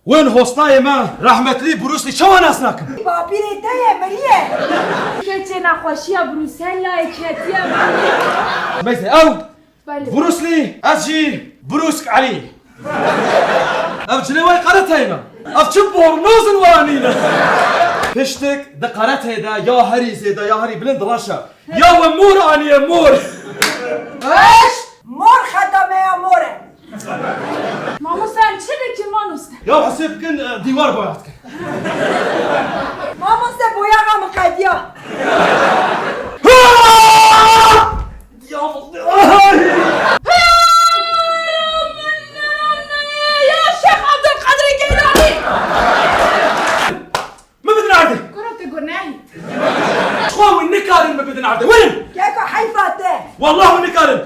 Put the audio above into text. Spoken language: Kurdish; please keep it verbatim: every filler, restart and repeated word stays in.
Wên hostayê me rehmetlî Bruce Lee çawa nas nakim? Bapîrê te ye, miriye. Keçê nexweşiya Brûselayê ketiye. Meyse ew Belê. Bruce Lee, ez jî Brûsk Elî. Ev cilê wê karateyê me. Ev çi bornozin wanîne. Piştik di karateyê de ya herî zêde ya herî bilind direş e. Ya we mor aniye mor. Eş mor xeta me ya mor e. Mamoste em çi dikin mamoste? Ya hesê bikin e, dîwar boya dikin. Mamoste boyaxa min qediya. Ya Şêx Abdulkadirê Geylanî! Min bidin erdê. Kuro tu gunehî. Xwe wî nikarin min bidin erdê. Werin. Keko heyfa te. Wallah wî nikarin.